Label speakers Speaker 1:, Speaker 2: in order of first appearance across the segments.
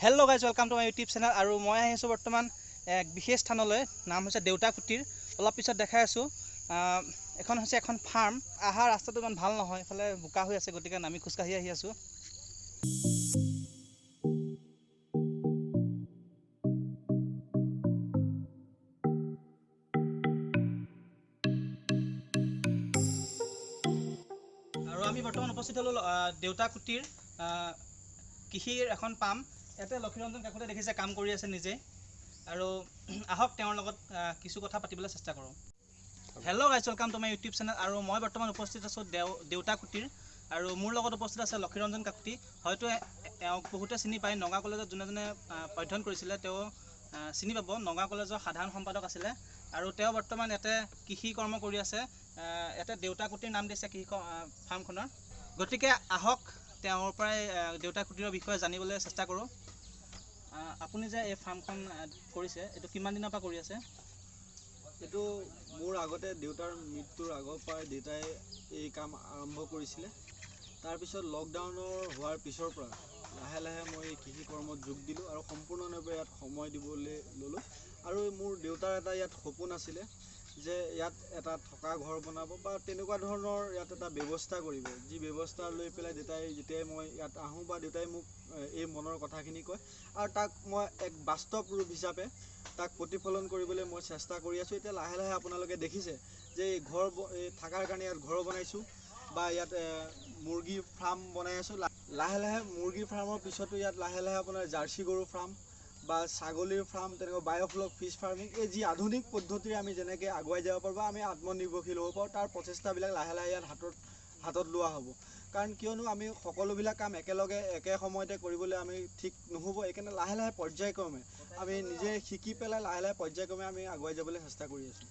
Speaker 1: Hello guys, welcome to my YouTube channel. আৰু মই আহিছোঁ বৰ্তমান এক বিশেষ স্থানলৈ, নাম হৈছে দেউতা কুটিৰ। অলপ পিছত দেখাই আছোঁ। এখন হৈছে এখন ফাৰ্ম। অহা ৰাস্তাটো ইমান ভাল নহয়, এইফালে বোকা হৈ আছে, গতিকে নামি খোজকাঢ়ি আহি আছোঁ। আৰু আমি বৰ্তমান উপস্থিত হ'লোঁ দেউতা কুটিৰ কৃষিৰ এখন পাম। ইয়াতে লক্ষীৰঞ্জন কাকতে দেখিছে কাম কৰি আছে নিজে। আৰু আহক তেওঁৰ লগত কিছু কথা পাতিবলৈ চেষ্টা কৰোঁ। Hello guys, welcome to my YouTube channel. আৰু মই বৰ্তমান উপস্থিত আছোঁ দেউতা কুটিৰ। আৰু মোৰ লগত উপস্থিত আছে লক্ষীৰঞ্জন কাকতি। হয়তো এওঁক বহুতে চিনি পায়, নগাঁও কলেজত যোনে যোনে অধ্যয়ন কৰিছিলে তেওঁ চিনি পাব। নগাঁও কলেজৰ সাধাৰণ সম্পাদক আছিলে আৰু তেওঁ বৰ্তমান ইয়াতে কৃষি কৰ্ম কৰি আছে। ইয়াতে দেউতা কুটিৰ নাম দিছে কৃষি ফাৰ্মখনৰ। গতিকে আহক তেওঁৰ পৰাই দেউতা কুটিৰৰ বিষয়ে জানিবলৈ চেষ্টা কৰোঁ। আপুনি যে এই ফাৰ্মখন কৰিছে, এইটো কিমান দিনৰ পৰা কৰি আছে?
Speaker 2: এইটো মোৰ আগতে দেউতাৰ মৃত্যুৰ আগৰ পৰাই দেউতাই এই কাম আৰম্ভ কৰিছিলে। তাৰপিছত লকডাউনৰ হোৱাৰ পিছৰ পৰা লাহে লাহে মই এই কৃষি কৰ্মত যোগ দিলোঁ আৰু সম্পূৰ্ণৰূপে ইয়াত সময় দিবলৈ ল'লোঁ। আৰু মোৰ দেউতাৰ এটা ইয়াত সপোন আছিলে যে ইয়াত এটা থকা ঘৰ বনাব বা তেনেকুৱা ধৰণৰ ইয়াত এটা ব্যৱস্থা কৰিব, যি ব্যৱস্থা লৈ পেলাই দেউতাই যেতিয়াই মই ইয়াত আহোঁ বা দেউতাই মোক এই মনৰ কথাখিনি কয় আৰু তাক মই এক বাস্তৱ ৰূপ হিচাপে তাক প্ৰতিফলন কৰিবলৈ মই চেষ্টা কৰি আছোঁ। এতিয়া লাহে লাহে আপোনালোকে দেখিছে যে এই ঘৰ এই থকাৰ কাৰণে ইয়াত ঘৰ বনাইছোঁ বা ইয়াত মুৰ্গী ফাৰ্ম বনাই আছোঁ। লাহে লাহে মুৰ্গী ফাৰ্মৰ পিছতো ইয়াত লাহে লাহে আপোনাৰ জাৰ্চি গৰু ফাৰ্ম বা ছাগলীৰ ফাৰ্ম, তেনেকুৱা বায়'ফ্লক ফিছ ফাৰ্মিং, এই যি আধুনিক পদ্ধতিৰে আমি যেনেকৈ আগুৱাই যাব পাৰোঁ বা আমি আত্মনিৰ্ভৰশীল হ'ব পাৰোঁ, তাৰ প্ৰচেষ্টাবিলাক লাহে লাহে ইয়াত হাতত লোৱা হ'ব। কাৰণ কিয়নো আমি সকলোবিলাক কাম একেলগে একে সময়তে কৰিবলৈ আমি ঠিক নহ'ব। সেইকাৰণে লাহে লাহে পৰ্যায়ক্ৰমে আমি নিজে শিকি পেলাই লাহে লাহে পৰ্যায়ক্ৰমে আমি আগুৱাই যাবলৈ চেষ্টা কৰি আছোঁ।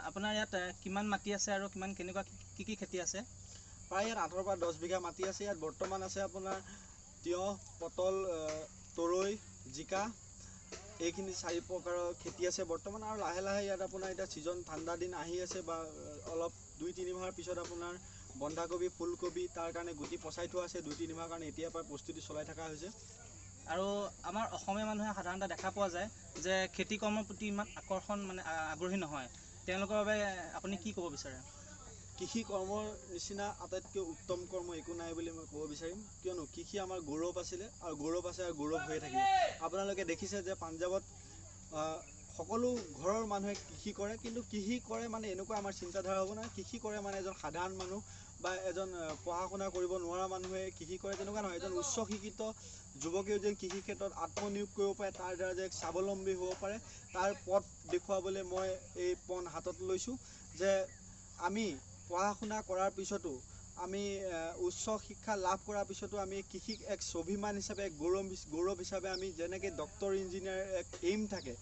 Speaker 1: আপোনাৰ ইয়াত কিমান মাটি আছে আৰু কিমান কেনেকুৱা কি কি খেতি আছে?
Speaker 2: প্ৰায় ইয়াত 8ৰ পৰা 10 বিঘা মাটি আছে। ইয়াত বৰ্তমান আছে আপোনাৰ তিয়ঁহ, পটল, তৰৈ, জিকা, এইখিনি 4 প্ৰকাৰৰ খেতি আছে বৰ্তমান। আৰু লাহে লাহে ইয়াত আপোনাৰ এতিয়া ছিজন ঠাণ্ডা দিন আহি আছে বা অলপ 2-3 মাহৰ পিছত আপোনাৰ বন্ধাকবি, ফুলকবি তাৰ কাৰণে গুটি পচাই থোৱা আছে। 2-3 মাহৰ কাৰণে এতিয়াৰ পৰা প্ৰস্তুতি চলাই থকা হৈছে।
Speaker 1: আৰু আমাৰ অসমীয়া মানুহে সাধাৰণতে দেখা পোৱা যায় যে খেতি কৰ্মৰ প্ৰতি ইমান আকৰ্ষণ মানে আগ্ৰহী নহয়, তেওঁলোকৰ বাবে আপুনি কি ক'ব বিচাৰে?
Speaker 2: কৃষি কৰ্মৰ নিচিনা আটাইতকৈ উত্তম কৰ্ম একো নাই বুলি মই ক'ব বিচাৰিম। কিয়নো কৃষি আমাৰ গৌৰৱ আছিলে আৰু গৌৰৱ আছে আৰু গৌৰৱ হৈয়ে থাকিব। আপোনালোকে দেখিছে যে পাঞ্জাৱত সকলো ঘৰৰ মানুহে কৃষি কৰে, কিন্তু কৃষি কৰে মানে এনেকুৱা আমাৰ চিন্তাধাৰা হ'ব নহয়, কৃষি কৰে মানে এজন সাধাৰণ মানুহ বা এজন পঢ়া শুনা কৰিব নোৱাৰা মানুহে কৃষি কৰে তেনেকুৱা নহয়। এজন উচ্চ শিক্ষিত যুৱকেও যেন কৃষি ক্ষেত্ৰত আত্মনিয়োগ কৰিব পাৰে, তাৰ দ্বাৰা যে স্বাৱলম্বী হ'ব পাৰে, তাৰ পথ দেখুৱাবলৈ মই এই পণ হাতত লৈছোঁ যে আমি পঢ়া শুনা কৰাৰ পিছতো আমি উচ্চ শিক্ষা লাভ কৰাৰ পিছতো আমি কৃষিক এক স্বাভিমান হিচাপে, এক গৌৰৱ হিচাপে আমি যেনেকৈ ডক্টৰ ইঞ্জিনিয়াৰ এক এইম থাকে,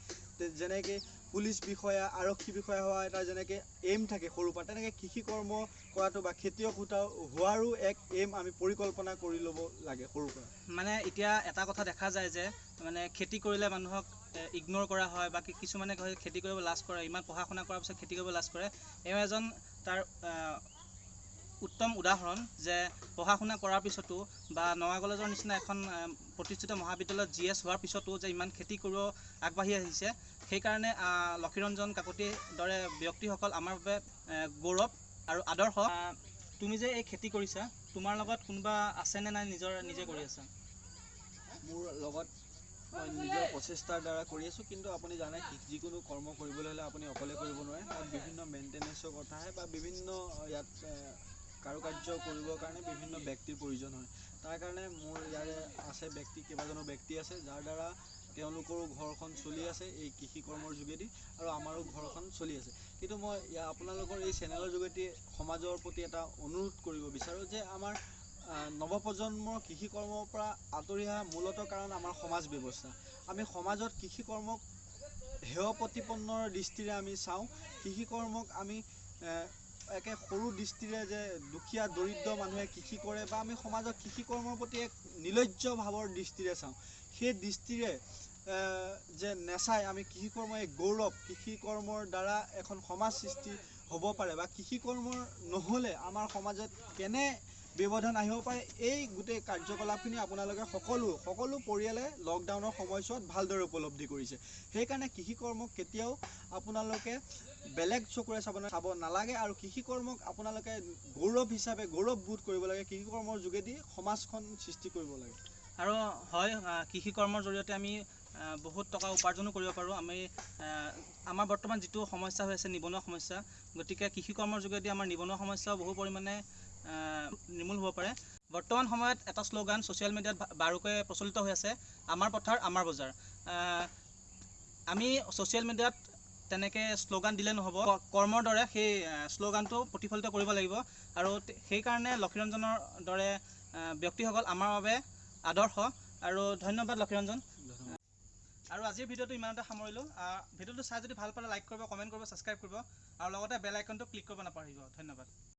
Speaker 2: যেনেকৈ পুলিচ বিষয়া, আৰক্ষী বিষয়া হোৱা এটা যেনেকৈ এইম থাকে সৰুৰ পৰা, তেনেকৈ কৃষি কৰ্ম কৰাটো বা খেতিয়ক হোৱাৰো এক এইম আমি পৰিকল্পনা কৰি ল'ব লাগে সৰুৰ পৰা।
Speaker 1: মানে এতিয়া এটা কথা দেখা যায় যে মানে খেতি কৰিলে মানুহক ইগন'ৰ কৰা হয় বা কিছুমানে কয় খেতি কৰিব লাজ কৰে, ইমান পঢ়া শুনা কৰাৰ পিছত খেতি কৰিব লাজ কৰে। এওঁ এজন তাৰ উত্তম উদাহৰণ যে পঢ়া শুনা কৰাৰ পিছতো বা নগাঁও কলেজৰ নিচিনা এখন প্ৰতিষ্ঠিত মহাবিদ্যালয়ত জি এছ হোৱাৰ পিছতো যে ইমান খেতি কৰিব আগবাঢ়ি আহিছে। সেইকাৰণে লক্ষীৰঞ্জন কাকতিৰ দৰে ব্যক্তিসকল আমাৰ বাবে গৌৰৱ আৰু আদৰ্শ। তুমি যে এই খেতি কৰিছা, তোমাৰ লগত কোনোবা আছেনে নাই নিজে কৰি আছা?
Speaker 2: মোৰ লগত মই নিজৰ প্ৰচেষ্টাৰ দ্বাৰা কৰি আছোঁ। কিন্তু আপুনি জানে যিকোনো কৰ্ম কৰিবলৈ হ'লে আপুনি অকলে কৰিব নোৱাৰে, তাত বিভিন্ন মেইনটেনেঞ্চৰ কথা আহে বা বিভিন্ন ইয়াত কাৰুকাৰ্য কৰিবৰ কাৰণে বিভিন্ন ব্যক্তিৰ প্ৰয়োজন হয়। তাৰ কাৰণে মোৰ ইয়াৰে আছে ব্যক্তি, কেইবাজনো ব্যক্তি আছে যাৰ দ্বাৰা তেওঁলোকৰো ঘৰখন চলি আছে এই কৃষি কৰ্মৰ যোগেদি আৰু আমাৰো ঘৰখন চলি আছে। কিন্তু মই আপোনালোকৰ এই চেনেলৰ যোগেদি সমাজৰ প্ৰতি এটা অনুৰোধ কৰিব বিচাৰোঁ যে আমাৰ নৱপ্ৰজন্মৰ কৃষি কৰ্মৰ পৰা আঁতৰি অহা মূলত কাৰণ আমাৰ সমাজ ব্যৱস্থা। আমি সমাজত কৃষি কৰ্মক হেয় প্ৰতিপন্নৰ দৃষ্টিৰে আমি চাওঁ, কৃষি কৰ্মক আমি একে সৰু দৃষ্টিৰে যে দুখীয়া দৰিদ্ৰ মানুহে কৃষি কৰে বা আমি সমাজত কৃষি কৰ্মৰ প্ৰতি এক নিৰ্লজ্জ ভাৱৰ দৃষ্টিৰে চাওঁ, সেই দৃষ্টিৰে যে নেচাই আমি কৃষি কৰ্ম এক গৌৰৱ, কৃষি কৰ্মৰ দ্বাৰা এখন সমাজ সৃষ্টি হ'ব পাৰে বা কৃষি কৰ্মৰ নহ'লে আমাৰ সমাজত কেনে ব্যৱধান আহিব পাৰে। এই গোটেই কাৰ্যকলাপখিনি আপোনালোকে সকলো সকলো পৰিয়ালে লকডাউনৰ সময়ছোৱাত ভালদৰে উপলব্ধি কৰিছে। সেইকাৰণে কৃষিকৰ্মক কেতিয়াও আপোনালোকে বেলেগ চকুৰে চাব চাব নালাগে আৰু কৃষিকৰ্মক আপোনালোকে গৌৰৱ হিচাপে গৌৰৱবোধ কৰিব লাগে। কৃষিকৰ্মৰ যোগেদি সমাজখন সৃষ্টি কৰিব লাগে।
Speaker 1: আৰু হয়, কৃষি কৰ্মৰ জৰিয়তে আমি বহুত টকা উপাৰ্জনো কৰিব পাৰোঁ। আমি আমাৰ বৰ্তমান যিটো সমস্যা হৈ আছে নিবনুৱা সমস্যা, গতিকে কৃষি কৰ্মৰ যোগেদি আমাৰ নিবনুৱা সমস্যাও বহু পৰিমাণে নিৰ্মূল হ'ব পাৰে। বৰ্তমান সময়ত এটা শ্লোগান ছ'চিয়েল মিডিয়াত বাৰুকৈ প্ৰচলিত হৈ আছে, আমাৰ পথাৰ আমাৰ বজাৰ। আমি ছ'চিয়েল মিডিয়াত তেনেকৈ শ্লোগান দিলে নহ'ব, কৰ্মৰ দৰে সেই শ্লোগানটো প্ৰতিফলিত কৰিব লাগিব। আৰু সেইকাৰণে লক্ষীৰঞ্জনৰ দৰে ব্যক্তিসকল আমাৰ বাবে আদৰ্শ। আৰু ধন্যবাদ লক্ষীৰঞ্জন। আৰু আজিৰ ভিডিঅ'টো ইমানতে সামৰিলোঁ। ভিডিঅ'টো চাই যদি ভাল পালে লাইক কৰিব, কমেণ্ট কৰিব, ছাবস্ক্ৰাইব কৰিব আৰু লগতে বেল আইকনটো ক্লিক কৰিব নাপাহৰিব। ধন্যবাদ।